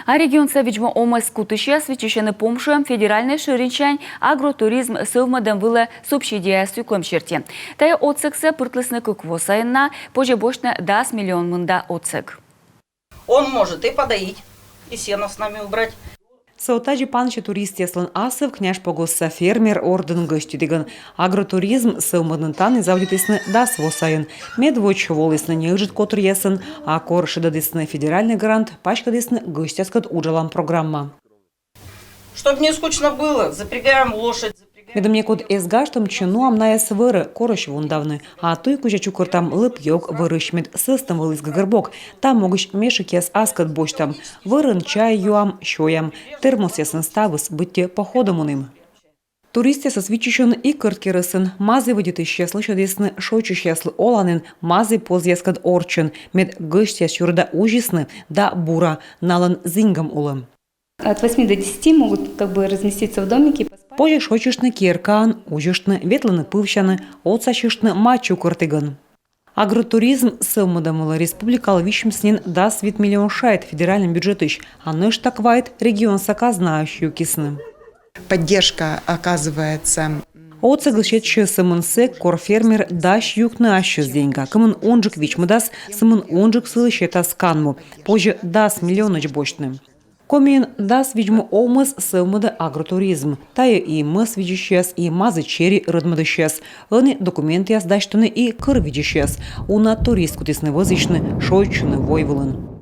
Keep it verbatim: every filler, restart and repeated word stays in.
А регионса видз-му овмӧс кутысьяс виччысьӧны помшуӧм федеральнӧй шӧринсянь агротуризм сӧвмӧдӧм вылӧ субсидияяс юклӧм серти. Тайӧ отсӧгсӧ пыртлісны кык во сайын на, позьӧ босьтны дас миллион мында отсӧг. Он может и подоить, и сено с нами убрать. Со тадзи панчӧ туристъяслӧн асыв Княжпогосса фермер ордын гӧститігӧн. Агротуризм сӧвмӧдны тані заводитісны дас во сайын. Медводз волісны неыджыд котыръясӧн, а кор шедӧдісны федеральнӧй грант, паськӧдісны гӧсьтъяскӧд уджалан программа. Чтоб не скучно было, запрягаем лошадь. Медым некод эз гажтӧмтчы, нуам найӧс вӧрӧ, корӧсь вундавны. А туй кузя чукӧртам лып-ёг вӧрысь, мед сӧстӧм вӧліс гӧгӧрбок. Та могысь мешӧкъяс аскӧд босьтам. Вӧрын чай юам, сёям. Термосъясӧн ставыс, быттьӧ походӧ мунім. Туристъясӧс виччысьӧны и Кӧрткерӧсын. Мазі вӧдитысьяс лӧсьӧдісны шойччысьяслы оланін мазі позъяскӧд орччӧн, мед гӧсьтъяс чорыда узисны да бура, налӧн зиньгӧм улӧ. От восьми до десяти могут как бы разместиться в домике. Позьӧ шойччыштны керкаын, узьыштны, ветлыны пывсяны, отсасьыштны ма чукӧртігӧн. Агротуризм сӧвмӧдӧм вылӧ республикалы висьмис нин дас вит миллион шайт федеральнӧй бюджетысь, а нӧшта квайт регионса казнаысь юкисны. Поддержка оказывается. Отсӧг сетчӧ сӧмын сэк, кор фермер дась юкны ассьыс деньга. Кымын унджык вичмӧдас, сымын унджык сылы сетас канму. Позьӧ дас миллионӧдз босьтны. Комиын дас видз-му овмӧс сӧвмӧдӧ агротуризм. Тайӧ и мӧс видзысьяс, и мазі чери рӧдмӧдысьяс. Ӧні документъяс дасьтӧны и кӧр видзысьяс. Уна турист кутісны вӧзйысьны шойччыны войвылын.